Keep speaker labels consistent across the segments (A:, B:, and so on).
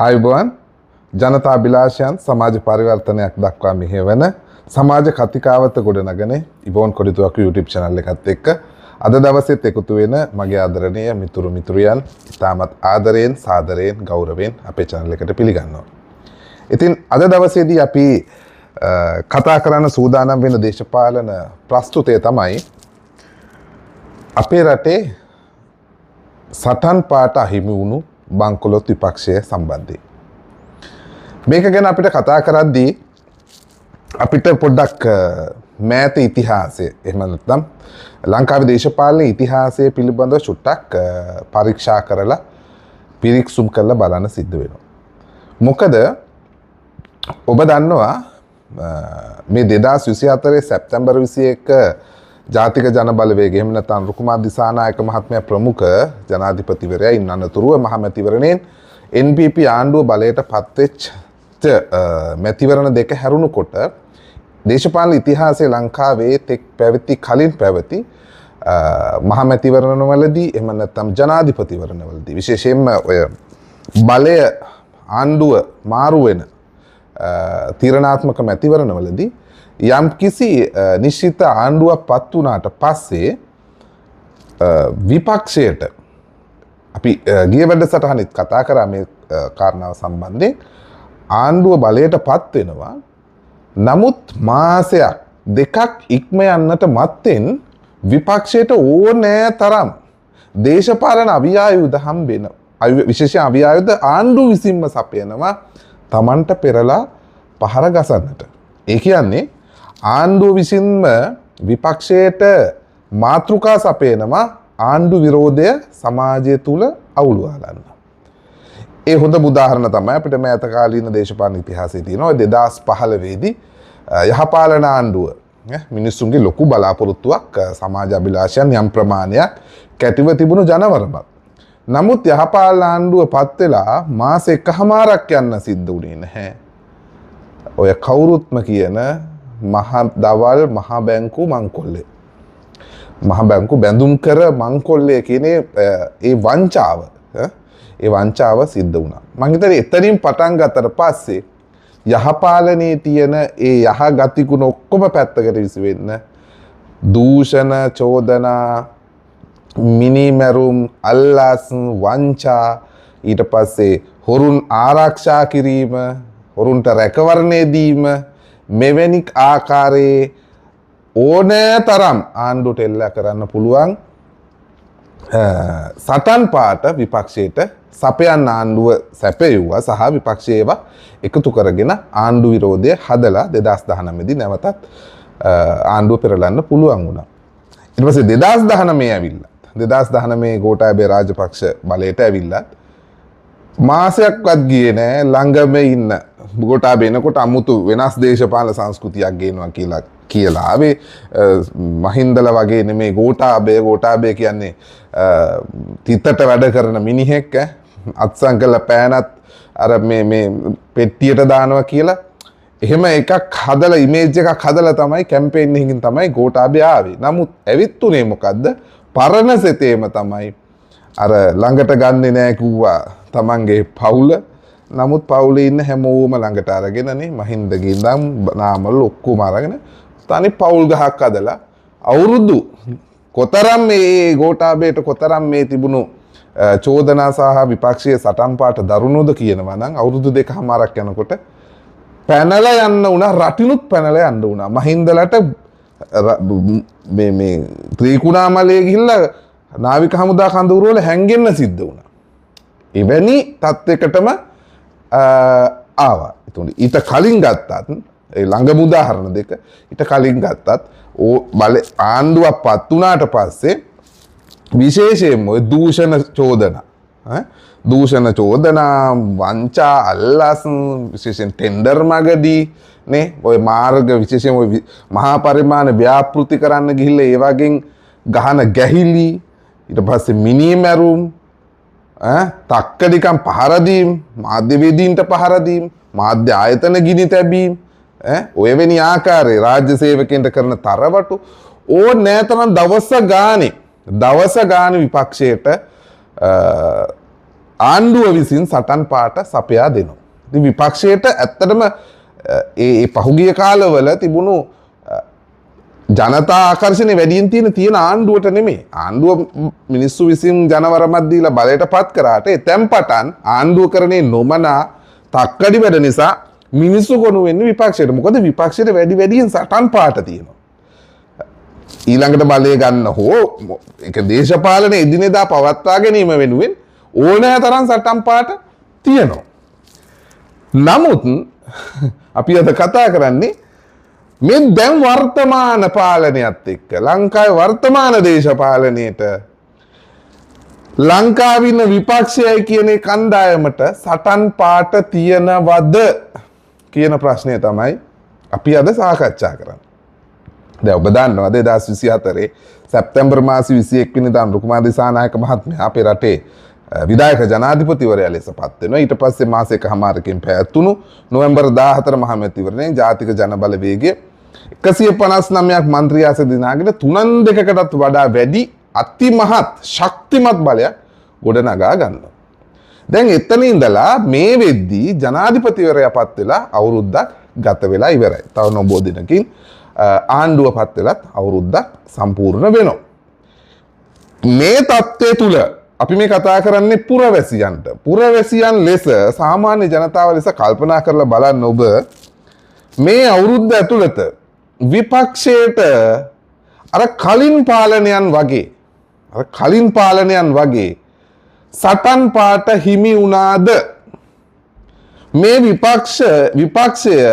A: ආයුබෝවන්. ජනතා අභිලාෂයන් සමාජ පරිවර්තනයක් දක්වා මෙහෙවන සමාජ කතිකාවත ගොඩනගන ඉවෝන් කොඩිතුවක්කු YouTube channel එකත් එක්ක අද දවසෙත් එකතු වෙන මගේ ආදරණීය මිතුරු මිතුරියන් ඉතාමත් ආදරයෙන් සාදරයෙන් ගෞරවයෙන් අපේ channel එකට පිළිගන්නවා. ඉතින් අද දවසේදී අපි කතා කරන්න සූදානම් වෙන දේශපාලන ප්‍රස්තුතය තමයි අපේ රටේ සටන් පාට අහිමි වුණු බංකොලොත් විපක්ෂය සම්බන්ධයෙන්. මේක ගැන අපිට කතා කරද්දී අපිට පොඩ්ඩක් මෑත ඉතිහාසය එහෙම නැත්නම් ලංකාවේ දේශපාලන ඉතිහාසය පිළිබඳව චුට්ටක් පරීක්ෂා කරලා පිරික්සුම් කරලා බලන්න සිද්ධ වෙනවා. මොකද ඔබ දන්නවා මේ 2024 සැප්තැම්බර් 21 ජාතික ජන බලවේගය එහෙම නැත්නම් අනුර කුමාර දිසානායක මහත්මයා ප්‍රමුඛ ජනාධිපතිවරයා ඉන් අනතුරුව මහ මැතිවරණයෙන් NPP ආණ්ඩුව බලයට පත්වෙච්ච මැතිවරණ දෙක හැරුණු කොට දේශපාලන ඉතිහාසයේ ලංකාවේ තෙක් පැවති කලින් පැවති මහ මැතිවරණවලදී එහෙම නැත්නම් ජනාධිපතිවරණවලදී විශේෂයෙන්ම ඔය බලය ආණ්ඩුව මාරු වෙන තීරණාත්මක මැතිවරණවලදී යම් කිසි නිශ්චිත ආණ්ඩුවක් පත් වුණාට පස්සේ විපක්ෂයට අපි ගිය වැඩසටහනෙත් කතා කරා මේ කාරණාව සම්බන්ධයෙන්. ආණ්ඩුව බලයට පත් වෙනවා. නමුත් මාසයක් දෙකක් ඉක්ම යන්නට මත්තෙන් විපක්ෂයට ඕනෑ තරම් දේශපාලන අවියායුධ හම්බෙන විශේෂයෙන් අවියායුධ ආණ්ඩුව විසින්ම සපයනවා තමන්ට පෙරලා පහර ගසන්නට. ඒ කියන්නේ ආණ්ඩුව විසින්ම විපක්ෂයට මාතෘකා සපයනවා ආණ්ඩු විරෝධය සමාජය තුල අවුලුවාලන්න. ඒ හොඳ උදාහරණ තමයි අපිට මෑත කාලීන දේශපාලන ඉතිහාසයේ තියෙනවා. ඔය 2015 දී යහපාලන ආණ්ඩුව මිනිස්සුන්ගේ ලොකු බලාපොරොත්තුවක්, සමාජ අභිලාෂයන් යම් ප්‍රමාණයක් කැටිව තිබුණු ජනවරමක්. නමුත් යහපාලන ආණ්ඩුව පත් වෙලා මාස එකහමාරක් යන්න සිද්ධ වුණේ නැහැ. ඔය කවුරුත්ම කියන මහ දවල් මහ බැංකු මංකොල්ලේ. මහ බැංකු බැඳුම් කර මංකොල්ලය කියන ඒ වංචාව, ඒ වංචාව සිද්ධ වුණා. මං හිතන්නේ එතනින් පටන් ගත්තට පස්සේ යහපාලනයේ තියෙන ඒ යහ ගතිගුණ ඔක්කොම පැත්තකට විසි වෙන්න දූෂණ චෝදනා, මිනිමැරුම්, අල්ලාස්, වංචා, ඊට පස්සේ හොරුන් ආරක්ෂා කිරීම, හොරුන්ට රැකවරණය දීම, මෙවැනි ආකාරයේ ඕනෑ තරම් ආණ්ඩුවට එල්ල කරන්න පුළුවන් සටන් පාට විපක්ෂයට සපයන්න ආණ්ඩුව සැපයුවා සහ විපක්ෂය ඒවා එකතු කරගෙන ආණ්ඩු විරෝධය හදලා 2019 දී නැවතත් ආණ්ඩුව පෙරලන්න පුළුවන් වුණා. ඊට පස්සේ 2019 ඇවිල්ලා 2019 ගෝඨාභය රාජපක්ෂ බලයට ඇවිල්ලත් මාසයක්වත් ගියේ නෑ. ළඟම ඉන්න ගෝඨාභය එනකොට අමුතු වෙනස් දේශපාලන සංස්කෘතියක් ගේනවා කියලා කියලා ආවේ. මහින්දල වගේ නෙමේ ගෝඨාභය. ගෝඨාභය කියන්නේ තිතට වැඩ කරන මිනිහෙක්, අත්සන් කළ පෑනත් අර මේ මේ පෙට්ටියට දානවා කියලා එහෙම එකක් හදලා, ඉමේජ් එකක් හදලා තමයි කැම්පේන් එකකින් තමයි ගෝඨාභය ආවේ. නමුත් ඇවිත් උනේ මොකද්ද? පරණ සෙතේම තමයි. අර ළඟට ගන්නෙ නෑ කිව්වා තමන්ගේ පවුල. නමුත් පවුලේ ඉන්න හැමෝම ළඟට අරගෙනනේ මහින්දගේ ඉඳන් නාමල් ඔක්කොම අරගෙන තනි පවුල් ගහක් හදලා අවුරුදු කොතරම් මේ ගෝඨාභයට කොතරම් මේ තිබුණු චෝදනා සහ විපක්ෂීය සටන් පාට දරුණුද කියනවා නම් අවුරුදු දෙකහමාරක් යනකොට පැනලා යන්න වුණා, රටිනුත් පැනලා යන්න වුණා. මහින්දලට මේ මේ ත්‍රිකුණාමලයේ ගිහිල්ලා නාවික හමුදා කඳවුරු වල හැංගෙන්න සිද්ධ වුණා. එවැනි තත්වයකටම ආවා. එතකොට ඊට කලින් ගත්තත් ඒ ළඟම උදාහරණ දෙක, ඊට කලින් ගත්තත් ඕ බල ආණ්ඩුවක් පත් වුණාට පස්සේ විශේෂයෙන්ම ඔය දූෂණ චෝදනා, ඈ දූෂණ චෝදනා, වංචා, අල්ලස්, විශේෂයෙන් ටෙන්ඩර් මගදී නේ ඔය මාර්ග විශේෂයෙන් ඔය මහා පරිමාණ ව්‍යාපෘති කරන්න ගිහිල්ලා ඒ වගේ ගහන ගැහිලි, ඊට පස්සේ මිනී මැරුම්, ඈ තක්කඩිකම් පහර දීම්, මාධ්‍යවේදීන්ට පහර දීම්, මාධ්‍ය ආයතන ගිනි තැබීම්, ඈ ඔය වැනි ආකාරයේ රාජ්‍ය සේවකයන්ට කරන තරවටු ඕනෑ තරම් දවස ගානේ දවස ගානේ විපක්ෂයට ආණ්ඩුව විසින් සටන් පාට සපයා දෙනවා. ඉතින් විපක්ෂයට ඇත්තටම ඒ පහුගිය කාලවල තිබුණු ජනතා ආකර්ෂණය වැඩියෙන් තියෙන ආණ්ඩුවට නෙමෙයි. ආණ්ඩුව මිනිස්සු විසින් ජනවරමක් දීලා බලයට පත් කරාට එතෙන් පටන් ආණ්ඩුව කරන්නේ නොමනා තක්කඩි වැඩ නිසා මිනිස්සු කොණු වෙන්නේ විපක්ෂයට. මොකද විපක්ෂයට වැඩි වැඩියෙන් සටන් පාට තියෙනවා. ඊළඟට බලය ගන්න හෝ ඒක දේශපාලන එදිනෙදා පවත්වා ගැනීම වෙනුවෙන් ඕනෑ තරම් සටන් පාට තියෙනවා. නමුත් අපි අද කතා කරන්නේ මේ දැන් වර්තමාන පාලනයත් එක්ක ලංකාවේ වර්තමාන දේශපාලනයට ලංකාවේ ඉන්න විපක්ෂයයි කියන කණ්ඩායමට සටන් පාට තියනවද කියන ප්‍රශ්නය තමයි අපි අද සාකච්ඡා කරන්නේ. දැන් ඔබ දන්නවා 2024 සැප්තැම්බර් මාසේ 21 වෙනිදා අනුර කුමාර දිසානායක මහත්මයා අපේ රටේ විධායක ජනාධිපතිවරයා ලෙස පත් වෙනවා. ඊට පස්සේ මාස එකහමාරකින් පැවැත්වුණු නොවැම්බර් 14 මහ මැතිවරණයෙන් ජාතික ජන බලවේගය 159ක් මන්ත්‍රී ආසන දිනාගෙන 3/2කටත් වඩා වැඩි අතිමහත් ශක්තිමත් බලයක් ගොඩනගා ගන්නවා. දැන් එතන ඉඳලා මේ වෙද්දී ජනාධිපතිවරයා පත් වෙලා අවුරුද්දක් ගත වෙලා ඉවරයි. තව නොබෝ දිනකින් ආණ්ඩුව පත් වෙලත් අවුරුද්දක් සම්පූර්ණ වෙනවා. මේ තත්ත්වය තුල අපි මේ කතා කරන්නේ පුරවැසියන්ට. පුරවැසියන් ලෙස සාමාන්‍ය ජනතාව ලෙස කල්පනා කරලා බලන්න ඔබ මේ අවුරුද්ද ඇතුළත විපක්ෂයට අර කලින් පාලනයන් වගේ සටන් පාට හිමි වුණාද? මේ විපක්ෂය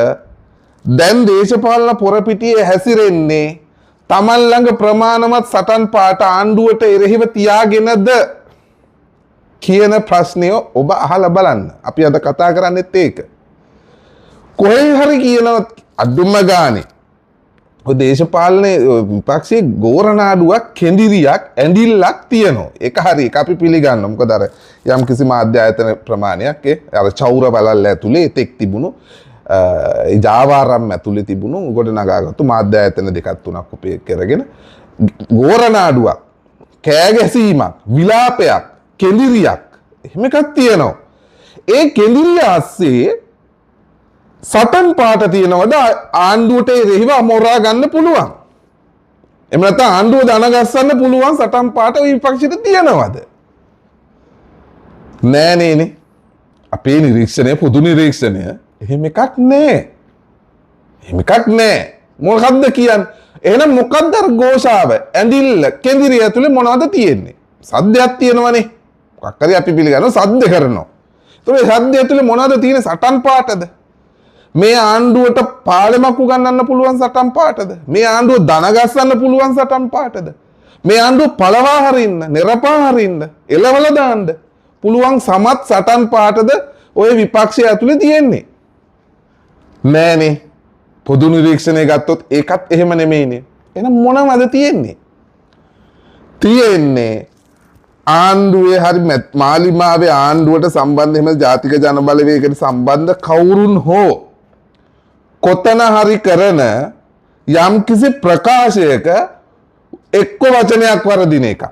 A: දැන් දේශපාලන පොරපිටියේ හැසිරෙන්නේ තමන් ළඟ ප්‍රමාණවත් සටන් පාට ආණ්ඩුවට එරෙහිව තියාගෙනද කියන ප්‍රශ්නය ඔබ අහලා බලන්න. අපි අද කතා කරන්නෙත් ඒක. කොහේ හරි කියනවා අඩුම ගානේ ඔය දේශපාලනයේ විපක්ෂයේ ගෝරනාඩුවක් කෙඳිරියක් ඇඳිල්ලක් තියෙනවා. ඒක හරි, ඒක අපි පිළිගන්නවා. මොකද අර යම් කිසි මාධ්‍ය ආයතන ප්‍රමාණයක් ඒ අර චෞර වලල්ල ඇතුලේ තෙක් තිබුණු ඒ ජාවාරම් ඇතුලේ තිබුණු ගොඩනගාගත්තු මාධ්‍ය ආයතන දෙකක් තුනක් උපයෝග කරගෙන ගෝරනාඩුවක්, කෑ ගැසීමක්, විලාපයක්, කෙඳිරියක් එහෙම එකක් තියෙනවා. ඒ කෙඳිරිය අස්සේ සටන් පාට තියෙනවද ආණ්ඩුවට එරෙහිව අමෝරා ගන්න පුළුවන්? එහෙම නැත්නම් ආණ්ඩුව දන ගස්සන්න පුළුවන් සටන් පාට විපක්ෂයට තියෙනවද? නෑ නේනේ. අපේ නිරීක්ෂණය, පොදු නිරීක්ෂණය එහෙම එකක් නෑ. එහෙම එකක් නෑ. මොකද්ද කියන්නේ? එහෙනම් මොකද්ද අර ഘോഷාව, ඇඳිල්ල, කෙඳිරිය ඇතුලේ මොනවද තියෙන්නේ? සද්දයක් තියෙනවනේ. මොකක් හරි අපි පිළිගන්නවා සද්ද කරනවා. ඒතකොට ඒ සද්ද ඇතුලේ මොනවද තියෙන්නේ? සටන් පාටද? මේ ආණ්ඩුවට පාලමක් උගන්වන්න පුළුවන් සටන් පාටද? මේ ආණ්ඩුව දන ගස්සන්න පුළුවන් සටන් පාටද? මේ ආණ්ඩුව පළවා හරින්න, නිරපා හරින්න, එලවල දාන්න පුළුවන් සමත් සටන් පාටද ඔය විපක්ෂය ඇතුලේ තියෙන්නේ? නෑනේ. පොදු නිරීක්ෂණය ගත්තොත් ඒකත් එහෙම නෙමෙයිනේ. එහෙනම් මොනවද තියෙන්නේ? තියෙන්නේ ආණ්ඩුවේ හරි මාලිමාවේ ආණ්ඩුවට සම්බන්ධ එහෙම ජාතික ජන බලවේගයට සම්බන්ධ කවුරුන් හෝ කොතන හරි කරන යම්කිසි ප්‍රකාශයක එක්ක වචනයක් වරදින එක,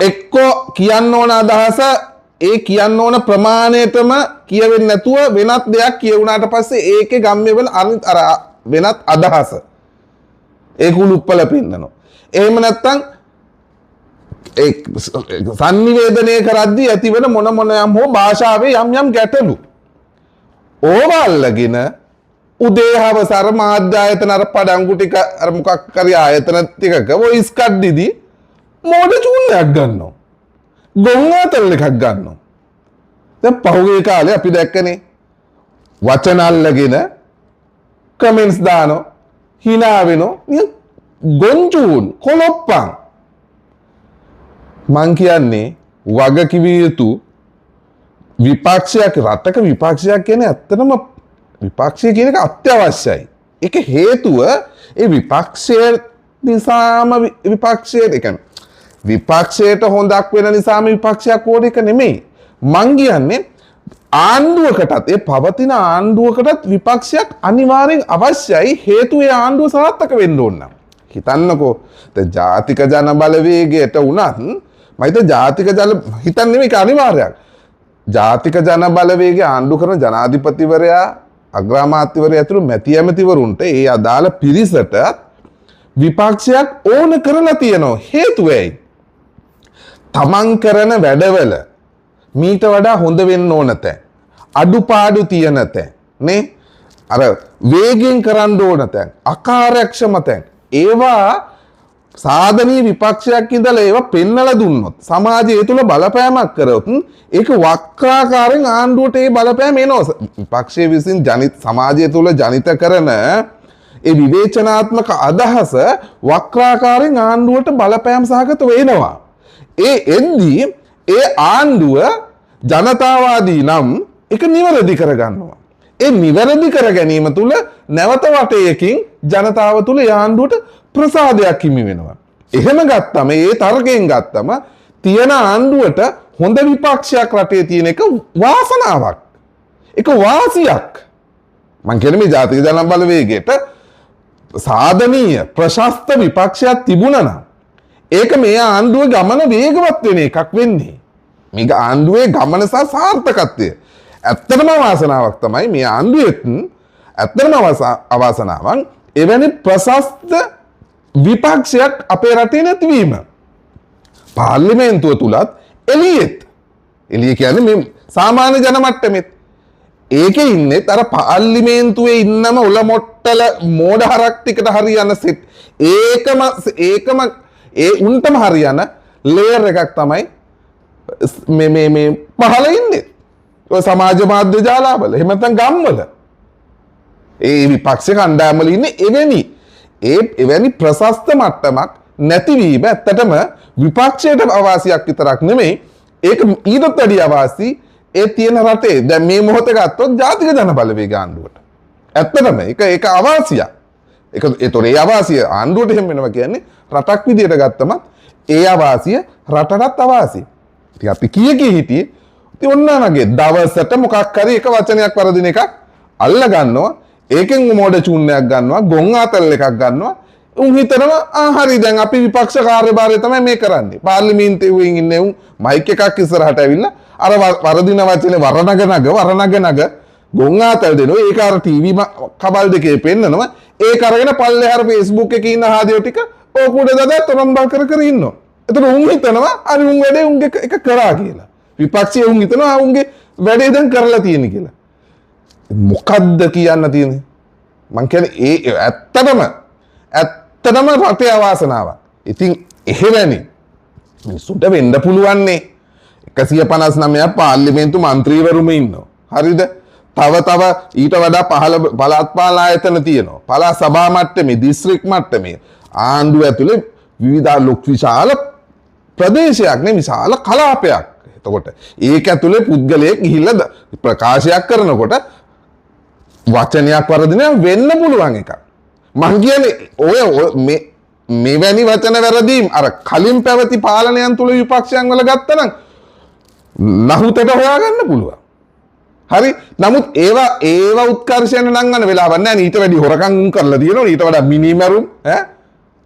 A: එක්ක කියන්න ඕන අදහස ඒ කියන්න ඕන ප්‍රමාණයටම කියවෙන්නේ නැතුව වෙනත් දෙයක් කියවුණාට පස්සේ ඒකේ ගම්ම්‍ය වෙන අර වෙනත් අදහස ඒක උලුප්පල පෙන්නනවා. එහෙම නැත්නම් ඒ සංනිවේදනය කරද්දී ඇතිවෙන මොන මොන යම් හෝ භාෂාවේ යම් යම් ගැටලු ඕවා අල්ලගෙන උදේ හවස අර මාධ්‍ය ආයතන අර පඩංගු ටික අර මොකක් හරි ආයතන ටිකක වොයිස් කට් දිදී මෝඩ චූන් එකක් ගන්නවා, ගොන් ආතල් එකක් ගන්නවා. දැන් පහුගිය කාලේ අපි දැක්කනේ වචන අල්ලගෙන කමෙන්ට්ස් දානවා, hina වෙනවා, නිකන් ගොන් චූන් කොලොප්පන්. මං කියන්නේ වගකිව යුතු විපක්ෂයක්, රටක විපක්ෂයක් කියන්නේ ඇත්තටම විපක්ෂය කියන එක අත්‍යවශ්‍යයි. ඒක හේතුව ඒ විපක්ෂය නිසාම විපක්ෂයට, ඒ කියන්නේ විපක්ෂයට හොඳක් වෙන නිසාම විපක්ෂයක් ඕන එක නෙමෙයි. මං කියන්නේ ආණ්ඩුවකටත්, ඒ පවතින ආණ්ඩුවකටත් විපක්ෂයක් අනිවාර්යෙන් අවශ්‍යයි. හේතුව ඒ ආණ්ඩුව සාර්ථක වෙන්න ඕන නම්. හිතන්නකෝ දැන් ජාතික ජන බලවේගයට වුණත් මම හිතුවා ජාතික ජන හිතන්නේ නෙමෙයි, ඒක අනිවාර්යයක්. ජාතික ජන බලවේගය ආණ්ඩු කරන ජනාධිපතිවරයා, අග්‍රාමාත්‍යවරයා ඇතුළු මැති ඇමතිවරුන්ට ඒ අදාළ පිරිසට විපක්ෂයක් ඕන කරලා තියෙනවා. හේතුව ඇයි? තමන් කරන වැඩවල මීට වඩා හොඳ වෙන්න ඕන තැන්, අඩුපාඩු තියෙන තැන් නේ, අර වේගෙන් කරන්න ඕන තැන්, අකාර්යක්ෂම තැන්, ඒවා සාධනීය විපක්ෂයක් ඉඳලා ඒවා පෙන්නලා දුන්නොත්, සමාජය ඒ තුල බලපෑමක් කරොත්, ඒක වක්‍රාකාරයෙන් ආණ්ඩුවට ඒ බලපෑම එනවා. විපක්ෂය විසින් සමාජය තුල ජනිත කරන ඒ විවේචනාත්මක අදහස වක්‍රාකාරයෙන් ආණ්ඩුවට බලපෑම් සහගත වෙනවා. ඒ එද්දී ඒ ආණ්ඩුව ජනතාවාදී නම් ඒක නිවැරදි කරගන්නවා. ඒ නිවැරදි කර ගැනීම තුල නැවත වටයකින් ජනතාව තුල ඒ ආණ්ඩුවට ප්‍රසාදයක් හිමි වෙනවා. එහෙම ගත්තම, ඒ තර්කයෙන් ගත්තම තියෙන ආණ්ඩුවට හොඳ විපක්ෂයක් රටේ තියෙන එක වාසනාවක්. ඒක වාසියක්. මං කියන්නේ මේ ජාතික ජන බලවේගයට සාධනීය ප්‍රශස්ත විපක්ෂයක් තිබුණා නම් ඒක මේ ආණ්ඩුවේ ගමන වේගවත් වෙන එකක් වෙන්නේ. මේක ආණ්ඩුවේ ගමන සහ සාර්ථකත්වය. ඇත්තටම අවාසනාවක් තමයි මේ ආණ්ඩුවෙත්, ඇත්තටම අවාසනාවක් එවැනි ප්‍රශස්ත විපක්ෂයක් අපේ රටේ නැතිවීම. පාර්ලිමේන්තුව තුලත් එළියෙත්, එළිය කියන්නේ මේ සාමාන්‍ය ජන මට්ටමෙත්, ඒකේ ඉන්නෙත් අර පාර්ලිමේන්තුවේ ඉන්නම උල මොට්ටල මෝඩ හරක් ටිකට හරියන සෙට්, ඒකම ඒකම ඒ උන්ටම හරියන ලේයර් එකක් තමයි මේ මේ මේ පහළ ඉන්නේ. ඔය සමාජ මාධ්‍ය ජාලාවල, එහෙම නැත්නම් ගම්වල. ඒ විපක්ෂ කණ්ඩායම් වල ඉන්නේ එවැනි ඒ එවැනි ප්‍රශස්ත මට්ටමක් නැතිවීම ඇත්තටම විපක්ෂයට අවාසියක් විතරක් නෙමෙයි, ඒක ඊටත් වැඩි අවාසි ඒ තියෙන රටේ. දැන් මේ මොහොත ගත්තොත් ජාතික ජන බලවේග ආණ්ඩුවට ඇත්තටම ඒක ඒක අවාසියක්. ඒක ඒතොර ඒ අවාසිය ආණ්ඩුවට එහෙම වෙනවා කියන්නේ රටක් විදියට ගත්තම ඒ අවාසිය රටටත් අවාසිය. ඉතින් අපි කිය කිය හිටියේ ඉතින් ඔන්න වගේ දවසට මොකක් හරි එක වචනයක් වරදින එකක් අල්ල ගන්නවා, ඒකෙන් මෝඩ චූර්ණයක් ගන්නවා, ගොන් ආතල් එකක් ගන්නවා. උන් හිතනවා ආ හරි දැන් අපි විපක්ෂ කාර්යභාරය තමයි මේ කරන්නේ. පාර්ලිමේන්තුවෙන් ඉන්නේ උන් මයික් එකක් ඉස්සරහට ඇවිල්ලා අර වරදින වචනේ වරනග නග වරනග නග ගොන් ආතල් දෙනවා. ඒක අර ටීවී කබල් දෙකේ පෙන්නනවා. ඒක අරගෙන පල්ලෙහාර Facebook එකේ ඉන්න ආදියෝ ටික ඕක උඩ දදා තොරම්බල් කර කර ඉන්නවා. එතකොට උන් හිතනවා හරි උන් වැඩේ උන්ගේ එක කරා කියලා. විපක්ෂයේ උන් හිතනවා උන්ගේ වැඩේ දැන් කරලා තියෙන කියලා. මොකද්ද කියන්න තියෙන්නේ? මං කියන්නේ ඒ ඇත්තටම ඇත්තටම රටේ අවාසනාවක්. ඉතින් එහෙවැනි මිනිස්සුන්ට වෙන්න පුළුවන්නේ 159 පාර්ලිමේන්තු මන්ත්‍රීවරුම ඉන්නවා. හරිද? තව තව ඊට වඩා පහළ පළාත් පාලන ආයතන තියෙනවා. පළාත් සභා මට්ටමේ, දිස්ත්‍රික් මට්ටමේ, ආණ්ඩුව ඇතුලේ විවිධ ලොක් විශාල ප්‍රදේශයක් නේ, විශාල කලාපයක්. එතකොට ඒක ඇතුලේ පුද්ගලයෙක් ගිහිල්ලා ප්‍රකාශයක් කරනකොට වචනයක් වරදින වෙන්න පුළුවන් එකක්. මං කියන්නේ ඔය මේ මෙවැනි වචන වැරදීම් අර කලින් පැවති පාලනයන් තුල විපක්ෂයන් වල ගත්තනම් නහුතට හොයාගන්න පුළුවන්. හරි. නමුත් ඒවා ඒවා උත්කර්ෂයන් නංගන වෙලාවක් නෑ. ඊට වැඩි හොරකම් උන් කරලා තියෙනවා. ඊට වඩා මිනිමරුම් ඈ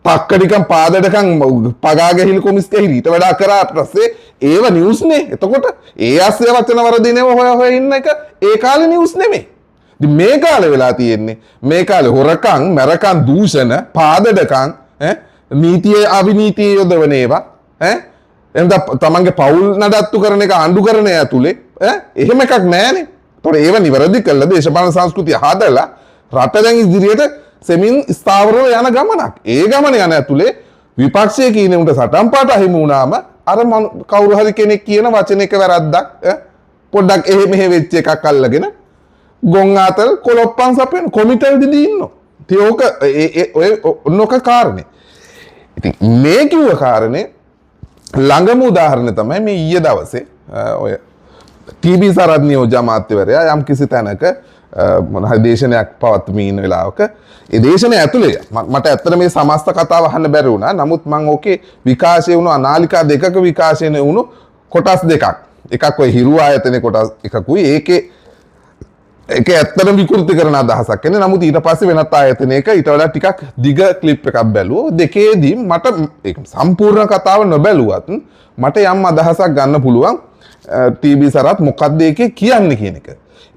A: තක්කඩිකම් පාදඩකම් පගා ගැහිලි කොමිස් ගැහිලි ඊට වඩා කරා පස්සේ ඒව නිවුස් නේ. එතකොට ඒ අස්සේ වචන වරදිනව හොය හොය ඉන්න එක ඒ කාලේ නිවුස් නෙමෙයි. ඉතින් මේ කාලේ වෙලා තියෙන්නේ මේ කාලේ හොරකම්, මැරකම්, දූෂණ, පාදඩකම් ඈ නීතියේ අවිනීතියේ යොදවන ඒවා ඈ එහෙනම් තමන්ගේ පවුල් නඩත්තු කරන එක ආණ්ඩු කරන ඇතුලේ ඈ එහෙම එකක් නෑනේ. ඒතකොට ඒව නිවැරදි කළා දේශපාලන සංස්කෘතිය හදලා රට දැන් ඉදිරියට සෙමින් ස්ථාවරව යන ගමනක්. ඒ ගමන යන ඇතුලේ විපක්ෂයේ කියන උන්ට සටන් පාට අහිමි වුණාම අර කවුරු හරි කෙනෙක් කියන වචන එක වැරද්දක් ඈ පොඩ්ඩක් එහෙ මෙහෙ වෙච්ච එකක් අල්ලගෙන ගොන් ආතල් කොලොප්පන් සපයන කොමිටල් දිදී ඉන්නවා. ඉතින් ඕක ඒ ඔය ඔන්නෝක කාරණේ. ඉතින් මේ කිව්ව කාරණේ ළඟම උදාහරණය තමයි මේ ඊයේ දවසේ ඔය ටීබී සරත් නියෝජ්‍ය අමාත්‍යවරයා යම් කිසි තැනක මොන හරි දේශනයක් පවත්වමින් ඉන්න වෙලාවක ඒ දේශනය ඇතුලේ මට ඇත්තට මේ සමස්ත කතාව අහන්න බැරි වුණා. නමුත් මං ඕකේ විකාශය වුණු අනාලිකා දෙකක විකාශය වුණු කොටස් දෙකක්. එකක් ඔය හිරු ආයතනයේ කොටස් එකකුයි ඒකේ ඒක ඇත්තටම විකෘති කරන අදහසක් එන්නේ. නමුත් ඊට පස්සේ වෙනත් ආයතනයක ඊට වඩා ටිකක් දිග ක්ලිප් එකක් බැලුවා. දෙකේදී මට ඒක සම්පූර්ණ කතාව නොබැලුවත් මට යම් අදහසක් ගන්න පුළුවන් ටීබී සරත් මොකද්ද ඒකේ කියන්නේ කියන එක.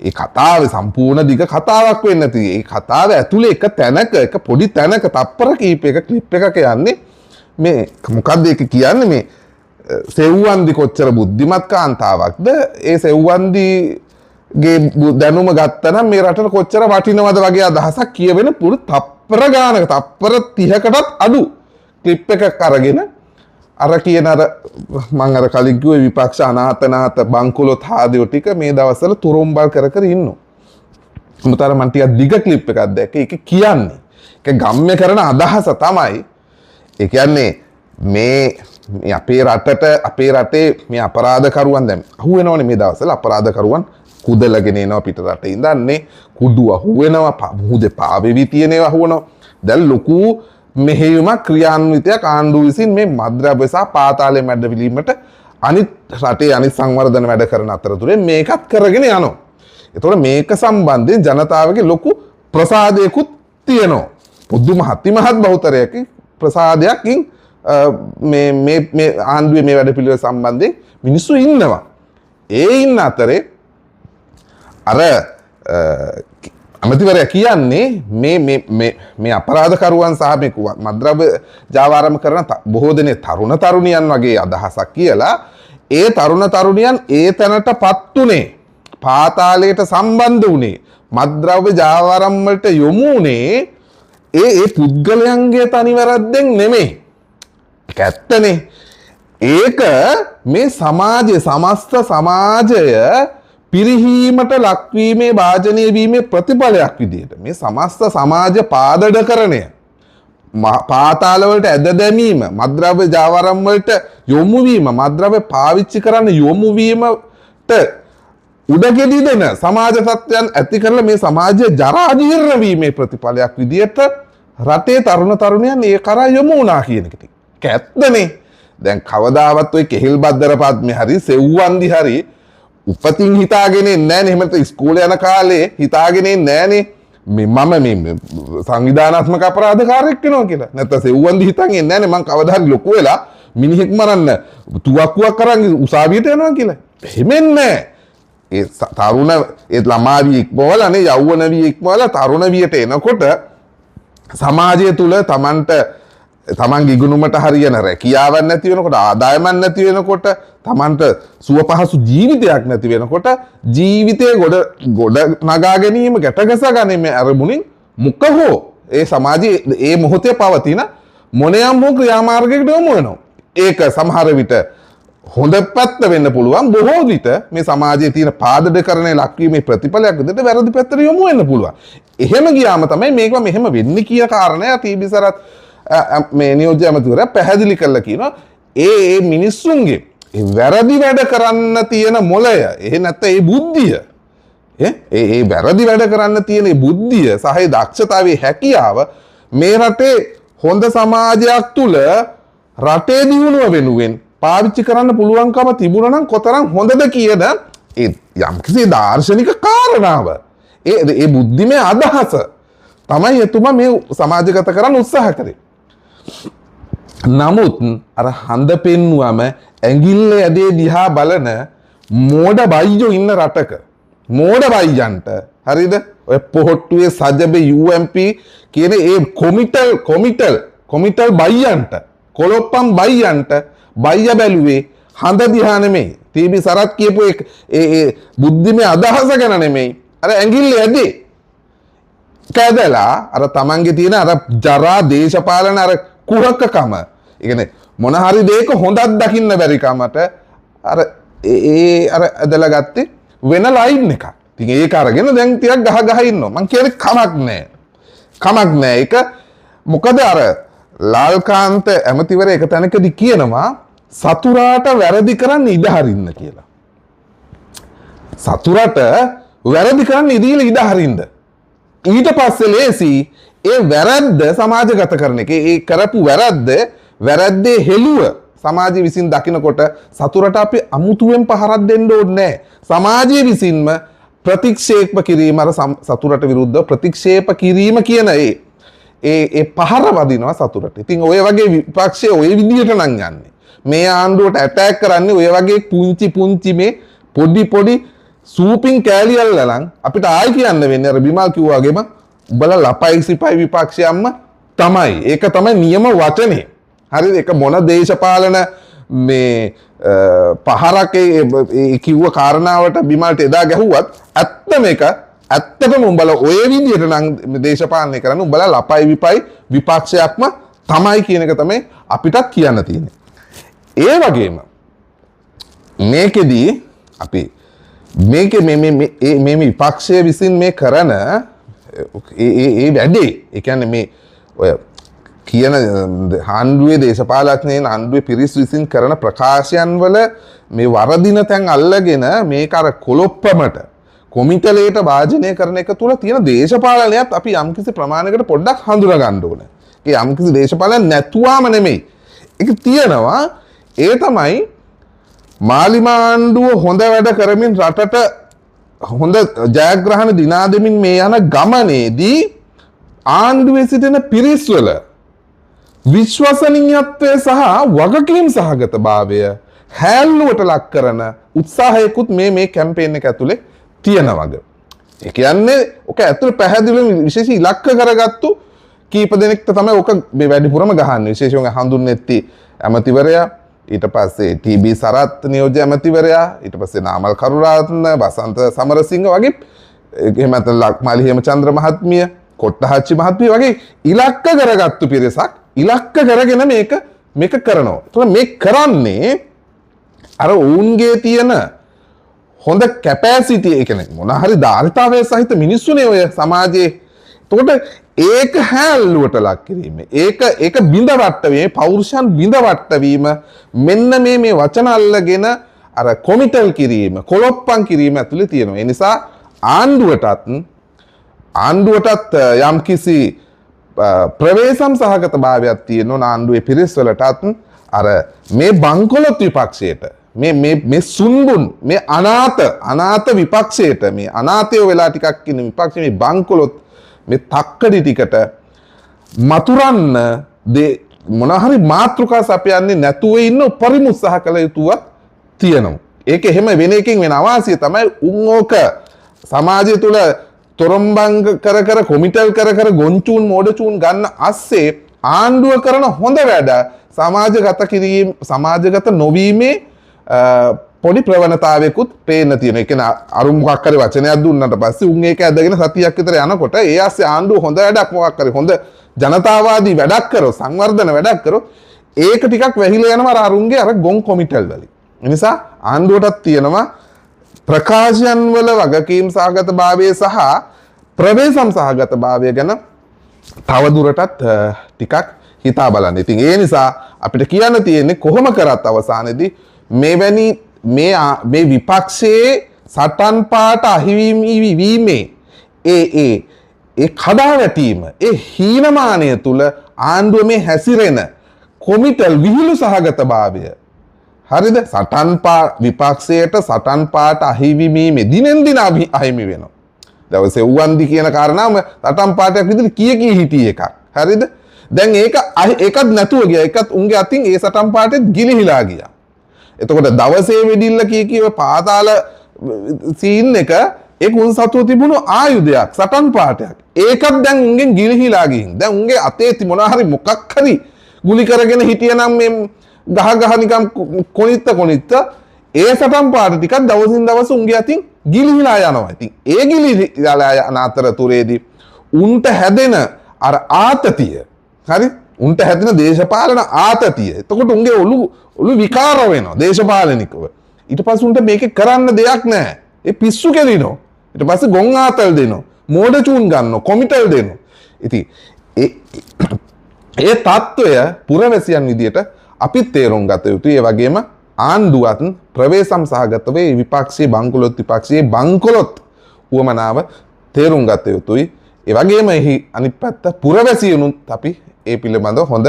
A: ඒ කතාවේ සම්පූර්ණ දිග කතාවක් වෙන්නේ නැති. ඒ කතාව ඇතුලේ එක තැනක එක පොඩි තැනක තප්පර කීපයක ක්ලිප් එකක යන්නේ මේ මොකද්ද ඒක කියන්නේ, මේ සෙව්වන්දි කොච්චර බුද්ධිමත් කාන්තාවක්ද, ඒ සෙව්වන්දිගේ දැනුම ගත්තනම් මේ රටට කොච්චර වටිනවද වගේ අදහසක් කියවෙන පුරු තප්පර ගානක තප්පර 30කටත් අඩු ක්ලිප් එකක් අරගෙන අර කියන අර මං අර කලින් කිව්වේ විපක්ෂ අනාථනාථ බංකොලොත් හාදියෝ ටික මේ දවස්වල තුරුම්බල් කර කර ඉන්නවා. මොකද අර මං ටිකක් දිග ක්ලිප් එකක් දැක්කේ. ඒක කියන්නේ ඒක ගම්ම්‍ය කරන අදහස තමයි, ඒ කියන්නේ මේ අපේ රටට අපේ රටේ මේ අපරාධකරුවන් දැන් අහු වෙනවනේ මේ දවස්වල. අපරාධකරුවන් කුදලගෙන එනවා පිට රටේ ඉඳන්නේ, කුඩු අහු වෙනවා, මුහුදේ පාවෙවි තියෙන ඒවා අහු වෙනවා. දැන් ලොකු මෙහෙයුමක් ක්‍රියාන්විතයක් ආණ්ඩුව විසින් මේ මද්ද්‍රව්‍ය සහ පාතාලයේ මැඩවිලීමට අනිත් රටේ අනිත් සංවර්ධන වැඩ කරන අතරතුරේ මේකත් කරගෙන යනවා. ඒතකොට මේක සම්බන්ධයෙන් ජනතාවගේ ලොකු ප්‍රසාදයකුත් තියෙනවා. පොදු මහත් බහුතරයක ප්‍රසාදයකින් මේ මේ මේ ආණ්ඩුවේ මේ වැඩ පිළිවෙල සම්බන්ධයෙන් මිනිස්සු ඉන්නවා. ඒ ඉන්න අතරේ අර ඇමතිවරයා කියන්නේ මේ මේ මේ මේ අපරාධකරුවන් සහ මේ මද්ද්‍රව්‍ය ජාවාරම කරන බොහෝ දෙනේ තරුණ තරුණියන් වගේ අදහසක් කියලා, ඒ තරුණ තරුණියන් ඒ තැනටපත් උනේ, පාතාලයට සම්බන්ධ වුණේ, මද්ද්‍රව්‍ය ජාවාරම් වලට යොමු වුණේ ඒ ඒ පුද්ගලයන්ගේ තනි වැරද්දෙන් නෙමෙයි. ඒක ඇත්තනේ. ඒක මේ සමාජය, සමස්ත සමාජය පිරිහීමට ලක්වීමේ භාජනය වීමේ ප්‍රතිඵලයක් විදිහට මේ සමස්ත සමාජ පාදඩකරණය, පාතාලවලට ඇද දැමීම, මද්ද්‍රව්‍ය ජාවාරම් වලට යොමු වීම, මද්ද්‍රව්‍ය පාවිච්චි කරන්න යොමු වීමට උඩගෙඩි දෙන සමාජ තත්ත්වයන් ඇති කරලා මේ සමාජය ජරා ජීර්ණ වීමේ ප්‍රතිඵලයක් විදිහට රටේ තරුණ තරුණියන් ඒ කරා යොමු වුණා කියන එක. ඒක ඇත්තනේ. දැන් කවදාවත් ඔය කෙහිල් බද්දර පද්මේ හරි සෙව්වන්දි හරි උපතින් හිතාගෙන එන්නේ නෑනේ. එහෙම නැත්නම් ඉස්කෝලේ යන කාලේ හිතාගෙන එන්නේ නෑනේ මේ මම මේ සංවිධානාත්මක අපරාධකාරයෙක් වෙනවා කියලා. නැත්නම් සෙව්වන්දි හිතන් එන්නේ නෑනේ මං කවදා හරි ලොකු වෙලා මිනිහෙක් මරන්න තුවක්කුවක් අරන් උසාවියට යනවා කියලා. එහෙම එන්නේ නෑ. ඒ තරුණ ඒ ළමා විය ඉක්මවලා නේ, යෞවන විය ඉක්මවලා තරුණ වියට එනකොට සමාජය තුල තමන්ට තමන්ගේ ඉගෙනුමට හරියන රැකියාවක් නැති වෙනකොට, ආදායමක් නැති වෙනකොට, තමන්ට සුව පහසු ජීවිතයක් නැති වෙනකොට ජීවිතය ගොඩ නගා ගැනීම, ගැට ගැස ගැනීම අරමුණින් මුක හෝ ඒ සමාජයේ ඒ මොහොතේ පවතින මොනයම් හෝ ක්‍රියාමාර්ගයකට යොමු වෙනවා. ඒක සමහර විට හොඳ පැත්ත වෙන්න පුළුවන්, බොහෝ විට මේ සමාජයේ තියෙන පාදඩකරණය ලක්වීමේ ප්‍රතිඵලයක් විදිහට වැරදි පැත්තට යොමු වෙන්න පුළුවන්. එහෙම ගියාම තමයි මේක මෙහෙම වෙන්නේ කියන කාරණය ටීබී සරත් මේ නියෝජ්‍ය ඇමතිවරයා පැහැදිලි කරලා කියනවා. ඒ ඒ මිනිස්සුන්ගේ ඒ වැරදි වැඩ කරන්න තියෙන මොළය, එහෙ නැත්නම් ඒ බුද්ධිය, ඈ ඒ වැරදි වැඩ කරන්න තියෙන ඒ බුද්ධිය සහ ඒ දක්ෂතාවයේ හැකියාව මේ රටේ හොඳ සමාජයක් තුල රටේ දියුණුව වෙනුවෙන් පාවිච්චි කරන්න පුළුවන්කම තිබුණා නම් කොතරම් හොඳද කියන ඒ යම්කිසි දාර්ශනික කාරණාව, ඒ ඒ බුද්ධිමය අදහස තමයි එතුමා මේ සමාජගත කරන්න උත්සාහ කරේ. නමුත් අර හඳ පෙන්නුවම ඇඟිල්ල ඇදේ දිහා බලන මෝඩ බයියෝ ඉන්න රටක මෝඩ බයියන්ට හරිද ඔය පොහොට්ටුවේ සජබේ UMP කියන ඒ කොමිටල් කොමිටල් කොමිටල් බයියන්ට, කොලොප්පම් බයියන්ට බයිය බැලුවේ හඳ දිහා නෙමෙයි, ටීබී සරත් කියපු ඒ ඒ බුද්ධිමය අදහස ගැන නෙමෙයි, අර ඇඟිල්ල ඇදේ කැදලා අර තමන්ගේ තියෙන අර ජරා දේශපාලන අර කුහකකම, ඒ කියන්නේ මොන හරි දෙයක හොඳක් දකින්න බැරි කමට අර ඒ අර ඇදලා ගත්තේ වෙන ලයින් එකක්. ඉතින් ඒක අරගෙන දැන් ටිකක් ගහ ගහ ඉන්නවා. මං කියන්නේ කමක් නෑ. කමක් නෑ. ඒක මොකද අර ලාල්කාන්ත ඇමතිවරයා එක තැනකදී කියනවා සතුරාට වැරදි කරන්න ඉඩ හරින්න කියලා. සතුරට වැරදි කරන්න ඉදීලා ඉඩ හරින්න. ඊට පස්සේ ලේසි ඒ වැරද්ද සමාජගත කරන එක. ඒ කරපු වැරද්දේ හෙළුව සමාජය විසින් දකිනකොට සතුරට අපි අමුතුවෙන් පහරක් දෙන්න ඕනේ නෑ. සමාජය විසින්ම ප්‍රතික්ෂේප කිරීම, අර සතුරට විරුද්ධව ප්‍රතික්ෂේප කිරීම කියන ඒ ඒ ඒ පහර වදිනවා සතුරට. ඉතින් ඔය වගේ විපක්ෂය ඔය විදිහට නම් යන්නේ. මේ ආණ්ඩුවට ඇටැක් කරන්නේ ඔය වගේ පුංචි පුංචි මේ පොඩි පොඩි සූපින් කෑලි අල්ලලා නම් අපිට ආයි කියන්න වෙන්නේ අර බිමල් කිව්වා වගේම උඹලා ලපයි සිපයි විපක්ෂයන්ම තමයි. ඒක තමයි නියම වචනේ. හරිද? ඒක මොන දේශපාලන මේ පහරක් ඒ කිව්ව කාරණාවට බිමල්ට එදා ගැහුවත් ඇත්තම එක ඇත්තටම උඹලා ඔය විදිහට නම් දේශපාලනය කරන්නේ උඹලා ලපයි විපයි විපක්ෂයක්ම තමයි කියන එක තමයි අපිටත් කියන්න තියෙන්නේ. ඒ වගේම මේකෙදී අපි මේකේ මේ මේ මේ මේ විපක්ෂය විසින් මේ කරන ඒ ඒ ඒ වැඩේ, ඒ කියන්නේ මේ ඔය කියන ආණ්ඩුවේ දේශපාලඥයන් ආණ්ඩුවේ පිරිස් විසින් කරන ප්‍රකාශයන් වල මේ වරදින තැන් අල්ලගෙන මේක අර කොලොප්පමට කොමිටලේට භාජනය කරන එක තුල තියෙන දේශපාලනයත් අපි යම්කිසි ප්‍රමාණයකට පොඩ්ඩක් හඳුනා ගන්න ඕනේ. ඒ යම්කිසි දේශපාලනයක් නැතුවාම නෙමෙයි. ඒක තියෙනවා. ඒ තමයි මාලිමා ආණ්ඩුව හොඳ වැඩ කරමින් රටට හොඳ ජයග්‍රහණ දිනා දෙමින් මේ යන ගමනේදී ආණ්ඩුවේ සිටින පිරිස්වල විශ්වසනීයත්වය සහ වගකීම් සහගත භාවය හැල්ලුවට ලක් කරන උත්සාහයකුත් මේ මේ කැම්පේන් එක ඇතුලේ තියෙන වග. ඒ කියන්නේ ඔක ඇතුලේ පැහැදිලිවම විශේෂ ඉලක්ක කරගත්තු කීප දෙනෙක්ට තමයි ඔක මේ වැඩිපුරම ගහන්නේ. විශේෂයෙන් හඳුන්නෙත්ති ඇමතිවරයා, ඊට පස්සේ ටී.බී. සරත් නියෝජ්‍ය ඇමතිවරයා, ඊට පස්සේ නාමල් කරුණාරත්න, වසන්ත සමරසිංහ වගේ, එහෙම නැත්නම් ලක්මාලි හේමචන්ද්‍ර මහත්මිය, කොට්ටහච්චි මහත්මිය වගේ ඉලක්ක කරගත්තු පිරිසක් ඉලක්ක කරගෙන මේක මේක කරනවා. එතකොට මේ කරන්නේ අර ඔවුන්ගේ තියෙන හොඳ කැපැසිටි, ඒ කියන්නේ මොන හරි ධාරිතාවය සහිත මිනිස්සුනේ ඔය සමාජයේ. එතකොට ඒක හැල්ලුවට ලක් කිරීම, ඒක ඒක බිඳ වට්ටවීම, පෞරුෂයන් බිඳ වට්ටවීම, මෙන්න මේ මේ වචන අල්ලගෙන අර කොමිටල් කිරීම, කොලොප්පන් කිරීම ඇතුලේ තියෙනවා. ඒ නිසා ආණ්ඩුවටත් යම්කිසි ප්‍රවේශම් සහගත භාවයක් තියෙනවා ආණ්ඩුවේ පිරිස් වලටත් අර මේ බංකොලොත් විපක්ෂයට, මේ මේ මේ සුන්බුන් මේ අනාථ අනාථ විපක්ෂයට, මේ අනාථයෝ වෙලා ටිකක් ඉන්න විපක්ෂ මේ බංකොලොත් මේ තක්කඩි ටිකට මතුරන්න දේ මොන හරි මාතෘකා සපයන්නේ නැතුව ඉන්න උපරිම උත්සාහ කළ යුතුවත් තියෙනවා. ඒක එහෙම වෙන එකකින් වෙන අවාසිය තමයි උන් ඕක සමාජය තුළ තොරම්බං කර කර කොමිටල් කර කර ගොංචූන් මෝඩචූන් ගන්න අස්සේ ආණ්ඩුව කරන හොඳ වැඩ සමාජගත කිරීම, සමාජගත නොවීමේ පොඩි ප්‍රවණතාවයකුත් පේන්න තියෙනවා. ඒ කියන්නේ අරු මොකක් හරි වචනයක් දුන්නට පස්සේ උන් ඒක ඇදගෙන සතියක් විතර යනකොට ඒ අස්සේ ආණ්ඩුව හොඳ වැඩක් මොකක් හරි හොඳ ජනතාවාදී වැඩක් කරොත්, සංවර්ධන වැඩක් කරොත් ඒක ටිකක් වැහිලා යනවා අර අරුන්ගේ අර ගොන් කොමිටල් වලින්. ඒ නිසා ආණ්ඩුවටත් තියෙනවා ප්‍රකාශයන් වල වගකීම් සහගත භාවය සහ ප්‍රවේශම් සහගත භාවය ගැන තවදුරටත් ටිකක් හිතා බලන්න. ඉතින් ඒ නිසා අපිට කියන්න තියෙන්නේ කොහොම කරත් අවසානයේදී මෙවැනි මේ මේ විපක්ෂයේ සටන් පාට අහිමි වීමේ ඒ ඒ ඒ කඩාවැටීම, ඒ හීනමානය තුල ආණ්ඩුව මේ හැසිරෙන කොමිටල් විහිළු සහගත භාවය, හරිද? සටන් පා විපක්ෂයට සටන් පාට අහිමිවීමේ දිනෙන් දින අහිමි වෙනවා. දැන් ඔය සෙව්වන්දි කියන කාරණාවම සටන් පාටයක් විදිහට කිය කී හිටිය එකක්. හරිද? දැන් ඒක ඒකත් නැතුව ගියා. ඒකත් උන්ගේ අතින් ඒ සටන් පාටෙත් ගිලිහිලා ගියා. එතකොට දවසේ වෙඩිල්ල කිය කී ඔය පාතාල සීන් එක ඒක උන් සතුව තිබුණු ආයුධයක්, සටන් පාටයක්. ඒකත් දැන් උන්ගෙන් ගිලිහිලා ගිහින්. දැන් උන්ගේ අතේ මොනවා හරි මොකක් හරි ගුලි කරගෙන හිටියනම් මේ ගහ ගහ නිකන් කොනිත්ත කොනිත්ත ඒ සටන් පාට ටිකක් දවසින් දවස උන්ගේ අතින් ගිලිහිලා යනවා. ඉතින් ඒ ගිලිහිලා යන අතරතුරේදී උන්ට හැදෙන අර ආතතිය, හරි? උන්ට හැදෙන දේශපාලන ආතතිය. එතකොට උන්ගේ ඔලු විකාර වෙනවා දේශපාලනිකව. ඊට පස්සේ උන්ට මේකේ කරන්න දෙයක් නැහැ. ඒ පිස්සු කෙලිනවා. ඊට පස්සේ ගොන් ආතල් දෙනවා. මෝඩ චූන් ගන්නවා, කොමිටල් දෙනවා. ඉතින් ඒ ඒ තත්ත්වය පුරවැසියන් විදියට අපිත් තේරුම් ගත යුතුයි. ඒ වගේම ආණ්ඩුවත් ප්‍රවේශම් සහගතව මේ විපක්ෂයේ බංකොලොත් විපක්ෂයේ බංකොලොත් උවමනාව තේරුම් ගත යුතුයි. ඒ වගේම එහි අනිත් පැත්ත පුරවැසියනුත් අපි ඒ පිළිබඳව හොඳ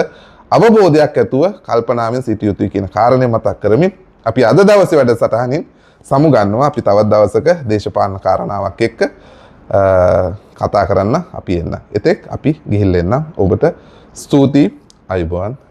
A: අවබෝධයක් ඇතුව කල්පනාවෙන් සිටිය යුතුයි කියන කාරණය මතක් කරමින් අපි අද දවසේ වැඩසටහනින් සමුගන්නවා. අපි තවත් දවසක දේශපාලන කාරණාවක් එක්ක කතා කරන්න අපි එන්න. එතෙක් අපි ගිහිල්ලා එන්නම්. ඔබට ස්තුතියි. අයුබෝවන්.